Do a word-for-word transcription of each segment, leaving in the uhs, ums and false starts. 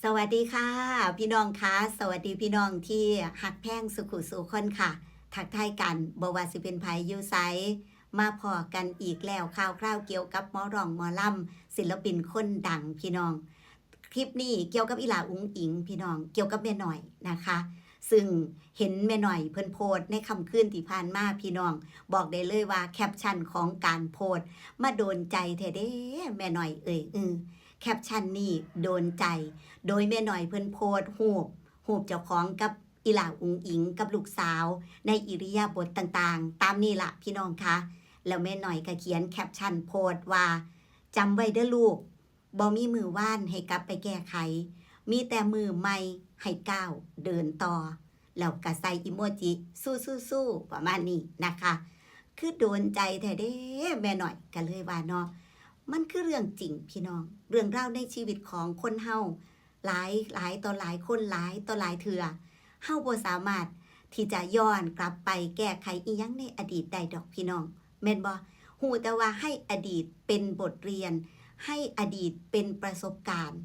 สวัสดีค่ะ พี่น้องคะ สวัสดีพี่น้องที่ฮักแพงสุขุสู่คนค่ะ ทักทายกัน บ่ว่าสิเป็นไผอยู่ไส มาพ้อกันอีกแล้ว ข่าวคราวเกี่ยวกับหมอร้องหมอลำ ศิลปินคนดังพี่น้อง คลิปนี้เกี่ยวกับอีหล่าอุ๋งอิ๋งพี่น้อง เกี่ยวกับแม่น้อยนะคะ ซึ่งเห็นแม่น้อยเพิ่นโพสต์ในค่ำคืนที่ผ่านมาพี่น้อง บอกได้เลยว่าแคปชั่นของการโพสต์มาโดนใจแท้เด้ แม่น้อยเอ่ย อือ แคปชั่นนี้โดนใจ โดยแม่น้อยเพิ่นโพสต์รูป รูปเจ้าของกับอีหล่าอุ๋งอิ๋งกับลูกสาว ในอิริยาบถต่างๆ ตามนี้ล่ะพี่น้องคะ แล้วแม่น้อยก็เขียนแคปชั่นโพสต์ว่า จำไว้เด้อลูก บ่มีมื้อวานให้กลับไปแก้ไข มีแต่มื้อใหม่ให้ก้าวเดินต่อ แล้วก็ใส่อีโมจิ สู้ๆๆ ประมาณนี้นะคะ คือโดนใจแท้เด้ แม่น้อยก็เลยว่าเนาะ มันคือเรื่องจริงพี่น้อง เรื่องราวในชีวิตของคนเฮา หลาย หลายต่อหลายคน หลายต่อหลายเทื่อ เฮาบ่สามารถที่จะย้อนกลับไปแก้ไขอิหยังในอดีตได้ดอกพี่น้อง แม่นบ่ ฮู้แต่ว่าให้อดีตเป็นบทเรียน ให้อดีตเป็นประสบการณ์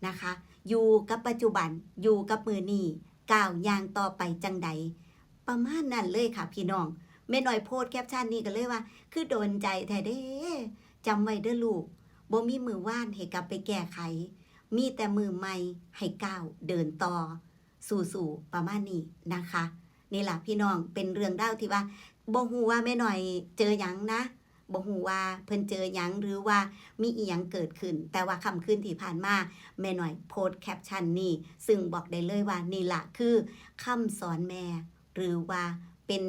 นะคะ อยู่กับปัจจุบัน อยู่กับมื้อนี้ ก้าวย่างต่อไปจั่งใด ประมาณนั้นเลยค่ะพี่น้อง แม่น้อยโพสต์แคปชั่นนี้ก็เลยว่า คือโดนใจแท้เด้ จำไว้เด้อลูก บ่มีมื้อวานให้กลับไปแก้ไข มีแต่มื้อใหม่ให้ก้าวเดินต่อ สู้ๆ ประมาณนี้นะคะ นี่ล่ะพี่น้อง เป็นเรื่องราวที่ว่า บ่ฮู้ว่าแม่น้อยเจอหยังนะ บ่ฮู้ว่าเพิ่นเจอหยัง หรือว่ามีอิหยังเกิดขึ้น แต่ว่าค่ำคืนที่ผ่านมา แม่น้อยโพสต์แคปชั่นนี้ ซึ่งบอกได้เลยว่านี่ล่ะคือคำสอนแม่ หรือว่าเป็น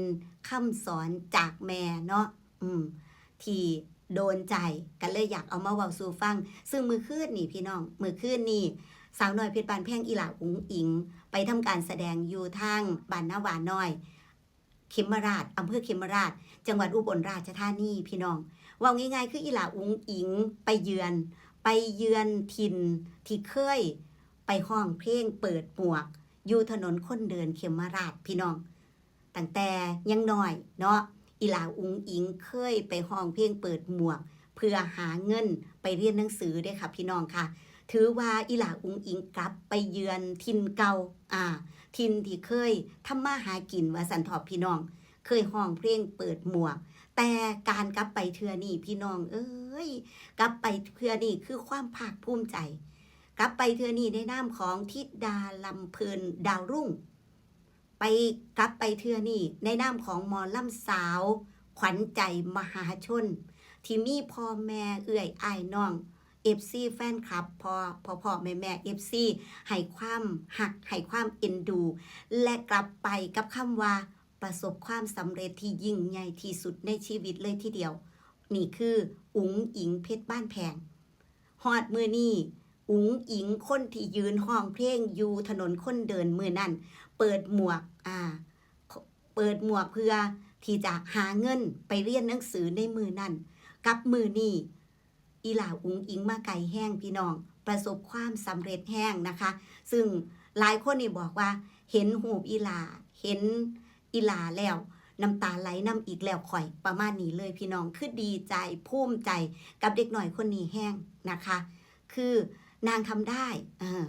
คำสอนจากแม่เนาะ อืม ที่โดนใจ ก็เลยอยากเอามาเว้าสู่ฟัง ซึ่งมื้อคืนนี่พี่น้อง มื้อคืนนี่ สาวน้อยเพชรบ้านแพงอีหล่าอุ๋งอิ๋ง ไปทำการแสดงอยู่ทางบ้านนาหวาน้อย เขมราฐ อำเภอเขมราฐ จังหวัดอุบลราชธานีพี่น้อง เว้าง่ายๆ คืออีหล่าอุ๋งอิ๋งไปเยือน ไปเยือนถิ่นที่เคยไปร้องเพลงเปิดหมวก อยู่ถนนคนเดินเขมราฐพี่น้อง ตั้งแต่ยังน้อยเนาะ อีหล่าอุ๋งอิ๋งเคยไปร้องเพลงเปิดหมวก เพื่อหาเงินไปเรียนหนังสือเด้อค่ะพี่น้องค่ะ ถือว่าอีหล่าอุ๋งอิ๋งกลับไปเยือนถิ่นเก่า อ่า ถิ่นที่เคยทำมาหากินว่าซั่นเถาะพี่น้อง เคยร้องเพลงเปิดหมวก แต่การกลับไปเทื่อนี้พี่น้องเอ้ย กลับไปเทื่อนี้คือความภาคภูมิใจ กลับไปเทื่อนี้ในนามของธิดาลำเพลินดาวรุ่ง ไป กลับไปเทื่อนี้ในนามของหมอลำสาวขวัญใจมหาชน ที่มีพ่อแม่เอื้อยอ้ายน้อง เอฟซี แฟนคลับ พ่อ พ่อๆ แม่ๆ เอฟซี ให้ความฮัก ให้ความเอ็นดู และกลับไปกับคำว่า ประสบความสำเร็จที่ยิ่งใหญ่ที่สุดในชีวิตเลยทีเดียว นี่คืออุ๋งอิ๋งเพชรบ้านแพง ฮอดมื้อนี้ อุ๋งอิ๋งคนที่ยืนร้องเพลงอยู่ถนนคนเดินมื้อนั้น เปิดหมวก อ่า เปิดหมวกเพื่อที่จะหาเงินไปเรียนหนังสือในมื้อนั้น กับมื้อนี้ อีหล่าอุ๋งอิ๋งมาไกลแฮงพี่น้อง ประสบความสำเร็จแฮงนะคะ ซึ่งหลายคนนี่บอกว่าเห็นรูปอีหล่า เห็นอีหล่าแล้ว น้ำตาไหลนำอีกแล้วข้อย ประมาณนี้เลยพี่น้อง คือดีใจ ภูมิใจกับเด็กน้อยคนนี้แฮงนะคะ คือนางทำได้ เออ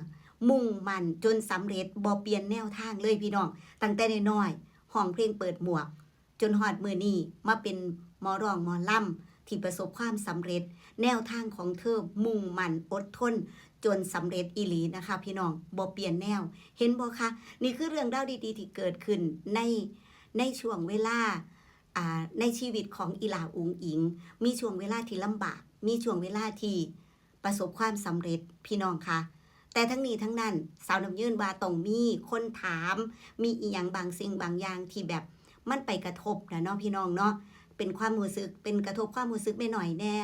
มุ่งมั่นจนสำเร็จ บ่เปลี่ยนแนวทางเลยพี่น้อง ตั้งแต่น้อยๆ ร้องเพลงเปิดหมวก จนฮอดมื้อนี้มาเป็นหมอร้องหมอลำที่ประสบความสำเร็จ แนวทางของเธอมุ่งมั่นอดทนจนสำเร็จอีหลีนะคะพี่น้อง บ่เปลี่ยนแนว เห็นบ่คะ นี่คือเรื่องราวดีๆที่เกิดขึ้นใน ในช่วงเวลา อ่า ในชีวิตของอีหล่าอุ๋งอิ๋ง มีช่วงเวลาที่ลำบาก มีช่วงเวลาที่ประสบความสำเร็จพี่น้องคะ แต่ทั้งนี้ทั้งนั้น สาวน้ำยืนว่าต้องมีคนถาม มีอีหยังบางสิ่งบางอย่างที่แบบมันไปกระทบนะเนาะพี่น้องเนาะ เป็นความรู้สึก เป็นกระทบความรู้สึกแม่น้อยแน่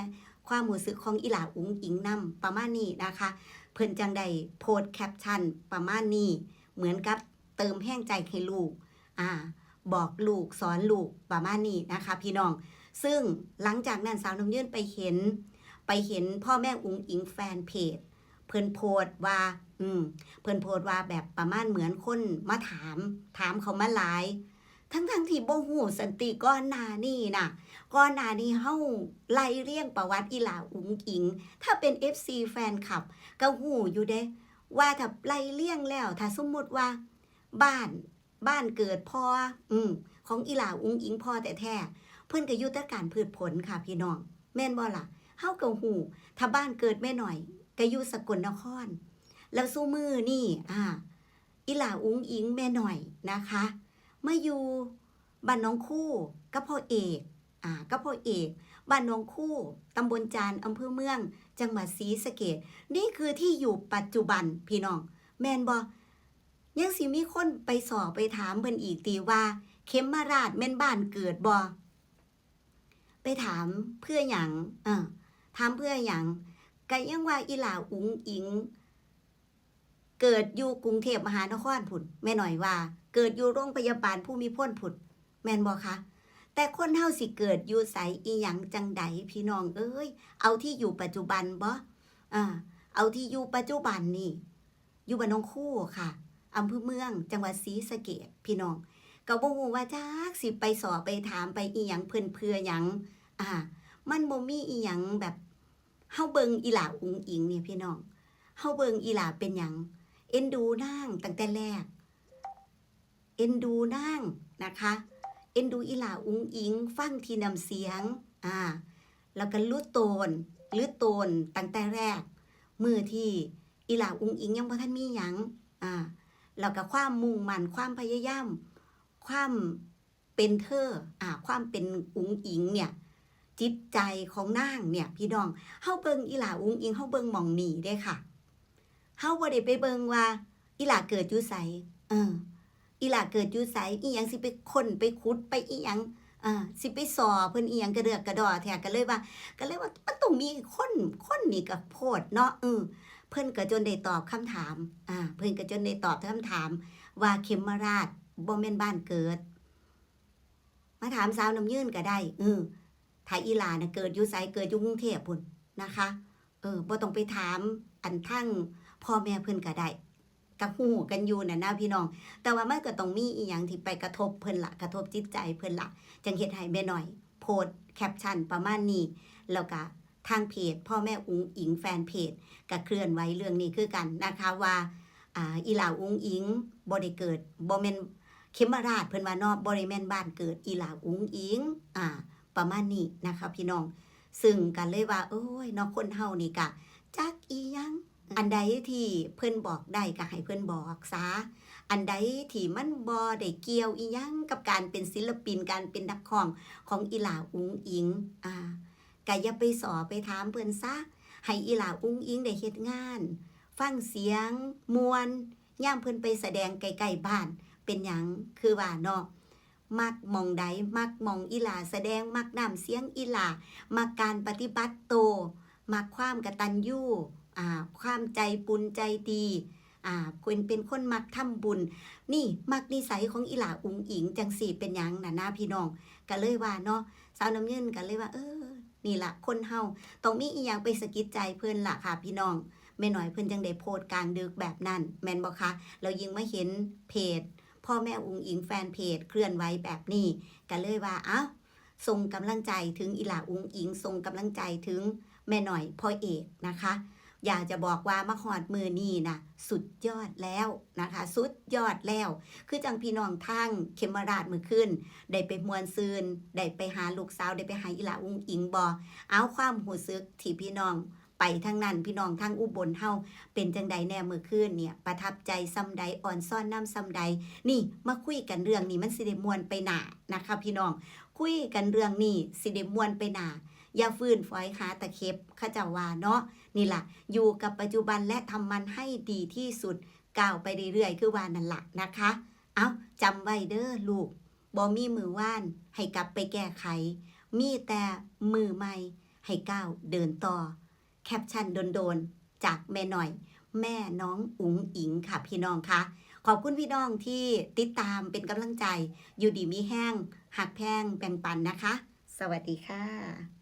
ความรู้สึกของอีหล่าอุ๋งอิ๋งนำ ประมาณนี้นะคะ เพิ่นจั่งได้โพสต์แคปชั่นประมาณนี้ เหมือนกับเติมแฮงใจให้ลูก อ่า บอกลูกสอนลูกประมาณนี้นะคะพี่น้อง ซึ่งหลังจากนั้นสาวน้ำยืนไปเห็น ไปเห็นพ่อแม่อุ๋งอิ๋งแฟนเพจ เพิ่นโพสต์ว่า อืม เพิ่นโพสต์ว่าแบบประมาณเหมือนคนมาถาม ถามเขามาหลาย ทั้งๆที่บ่ฮู้ซั้นติ ก่อนหน้านี้น่ะ ก่อนหน้านี้เฮาไล่เรียงประวัติอีหล่าอุ๋งอิ๋ง ถ้าเป็นเอฟซีแฟนคลับก็ฮู้อยู่เด้ ว่าถ้าไล่เรียงแล้ว ถ้าสมมุติว่าบ้าน บ้านเกิดพ่อ อืม ของอีหล่าอุ๋งอิ๋งพ่อแท้ๆ เพิ่นก็อยู่แต่การพืชผลค่ะพี่น้อง แม่นบ่ล่ะ เฮาก็ฮู้ ถ้าบ้านเกิดแม่น้อย ก็อยู่สกลนคร แล้วซุมื้อนี้ อ่า อีหล่าอุ๋งอิ๋งแม่น้อยนะคะ มาอยู่บ้านหนองคูกับพ่อเอก อ่า กับพ่อเอก บ้านหนองคู ตำบลจาน อำเภอเมือง จังหวัดศรีสะเกษ นี่คือที่อยู่ปัจจุบันพี่น้อง แม่นบ่ ยังสิมีคนไปสอบไปถามเพิ่นอีกติว่า เขมราชแม่นบ้านเกิดบ่ ไปถามเพื่อหยัง เออ ถามเพื่อหยัง ก็ยังว่าอีหล่าอุ๋งอิ๋ง เกิดอยู่กรุงเทพมหานครพุ้น แม่น้อยว่า เกิดอยู่โรงพยาบาลภูมิพลพุ้น แม่นบ่คะ แต่คนเฮาสิเกิดอยู่ไสอิหยังจั่งใดพี่น้องเอ้ย เอาที่อยู่ปัจจุบันบ่ อ่า เอาที่อยู่ปัจจุบันนี่ อยู่บ้านหนองคูค่ะ อำเภอเมือง จังหวัดศรีสะเกษ พี่น้อง ก็บ่ฮู้ว่าจักสิไปสอบไปถามไปอิหยังเพิ่นเพื่อหยัง อ่า มันบ่มีอิหยังแบบ เฮาเบิ่งอีหล่าอุ๋งอิ๋งนี่พี่น้อง เฮาเบิ่งอีหล่าเป็นหยัง เอ็นดูนางตั้งแต่แรก เอ็นดูนางนะคะ เอ็นดูอีหล่าอุ๋งอิ๋ง ฟังที่น้ำเสียง อ่า แล้วก็หลุดโตน หลุดโตนตั้งแต่แรก มื้อที่อีหล่าอุ๋งอิ๋งยังบ่ทันมีหยัง อ่า แล้วก็ความมุ่งมั่น ความพยายาม ความเป็นเธอ อ่า ความเป็นอุ๋งอิ๋งเนี่ย จิตใจของนางเนี่ย พี่น้อง เฮาเบิ่งอีหล่าอุ๋งอิ๋ง เฮาเบิ่งหม่องนี้เด้ค่ะ เฮาบ่ได้ไปเบิ่งว่า อีหล่าเกิดอยู่ไส เออ อีหล่าเกิดอยู่ไส อีหยังสิไปค้นไปขุดไปอีหยัง อ่า สิไปสอบเพิ่นอีหยังกระเดือกกระดอแท้ ก็เลยว่า ก็เลยว่ามันต้องมีคน คนนี่ก็โพดเนาะ เออ เพิ่นก็จนได้ตอบคำถาม อ่า เพิ่นก็จนได้ตอบคำถามว่าเขมราชบ่แม่นบ้านเกิด มาถามสาวน้ำยืนก็ได้ เออ ถ้าอีหล่าน่ะเกิดอยู่ไส เกิดอยู่กรุงเทพฯพุ้นนะคะ เออ บ่ต้องไปถามอันทางพ่อแม่เพิ่นก็ได้ ก็ฮู้กันอยู่น่ะนะพี่น้อง แต่ว่ามันก็ต้องมีอีหยังที่ไปกระทบเพิ่นล่ะ กระทบจิตใจเพิ่นล่ะ จั่งเฮ็ดให้แม่น้อยโพสต์แคปชั่นประมาณนี้ แล้วก็ทางเพจพ่อแม่อุ๋งอิ๋งแฟนเพจก็เคลื่อนไหวเรื่องนี้คือกันนะคะว่า อ่า อีหล่าอุ๋งอิ๋งบ่ได้เกิด บ่แม่นเขมราช เพิ่นว่าเนาะ บ่ได้แม่นบ้านเกิดอีหล่าอุ๋งอิ๋ง อ่า ประมาณนี้นะคะพี่น้อง ซึ่งก็เลยว่า โอ้ยเนาะ คนเฮานี่ก็จักอีหยัง อันใดที่เพิ่นบอกได้ก็ให้เพิ่นบอกซะ อันใดที่มันบ่ได้เกี่ยวอีหยังกับการเป็นศิลปิน การเป็นนักร้องของอีหล่าอุ๋งอิ๋ง อ่า ก็อย่าไปสอไปถามเพิ่นซะ ให้อีหล่าอุ๋งอิ๋งได้เฮ็ดงาน ฟังเสียงม่วน ยามเพิ่นไปแสดงใกล้ๆบ้าน เป็นหยัง คือว่าเนาะ มักหม่องใด มักหม่องอีหล่าแสดง มักน้ำเสียงอีหล่า มักการปฏิบัติโต มักความกตัญญู อ่า ความใจบุญใจดี อ่า เป็น เป็นคนมักทำบุญ นี่ มักนิสัยของอีหล่าอุ๋งอิ๋งจั่งซี้ เป็นหยังน่ะนะพี่น้อง ก็เลยว่าเนาะ สาวน้ำยืนก็เลยว่า เออ นี่ล่ะ คนเฮาต้องมีอีหยังไปสะกิดใจเพิ่นล่ะค่ะพี่น้อง แม่น้อยเพิ่นจั่งได้โพสต์กลางดึกแบบนั้น แม่นบ่คะ แล้วยิ่งมาเห็นเพจ พ่อแม่อุ๋งอิ๋งแฟนเพจเคลื่อนไหวแบบนี้ ก็เลยว่า เอ้า ส่งกำลังใจถึงอีหล่าอุ๋งอิ๋ง ส่งกำลังใจถึงแม่น้อยพ่อเอกนะคะ อยากจะบอกว่ามาฮอดมื้อนี้นะ สุดยอดแล้วนะคะ สุดยอดแล้ว คือจั่งพี่น้องทางเขมราชมื้อคืน ได้ไปม่วนซื่น ได้ไปหาลูกสาว ได้ไปหาอีหล่าอุ๋งอิ๋งบ่ เอาความรู้สึกที่พี่น้องไปทางนั้น พี่น้องทางอุบลเฮาเป็นจั่งใดแน่มื้อคืนเนี่ย ประทับใจส่ำใด อ่อนซ้อนนำส่ำใด นี่ มาคุยกันเรื่องนี้มันสิได้ม่วนไปหน้านะคะพี่น้อง คุยกันเรื่องนี้สิได้ม่วนไปหน้า อย่าฟืนฝอยหาตะเข็บ เขาเจ้าว่าเนาะ นี่ล่ะ อยู่กับปัจจุบันและทำมันให้ดีที่สุด ก้าวไปเรื่อยๆ คือว่านั่นล่ะนะคะ เอา จำไว้เด้อลูก บ่มีมื้อวานให้กลับไปแก้ไข มีแต่มื้อใหม่ให้ก้าวเดินต่อ แคปชั่นโดนๆ จากแม่น้อย แม่น้องอุ๋งอิ๋งค่ะพี่น้องคะ ขอบคุณพี่น้องที่ติดตามเป็นกำลังใจ อยู่ดีมีแฮง ฮักแพง แบ่งปันนะคะ สวัสดีค่ะ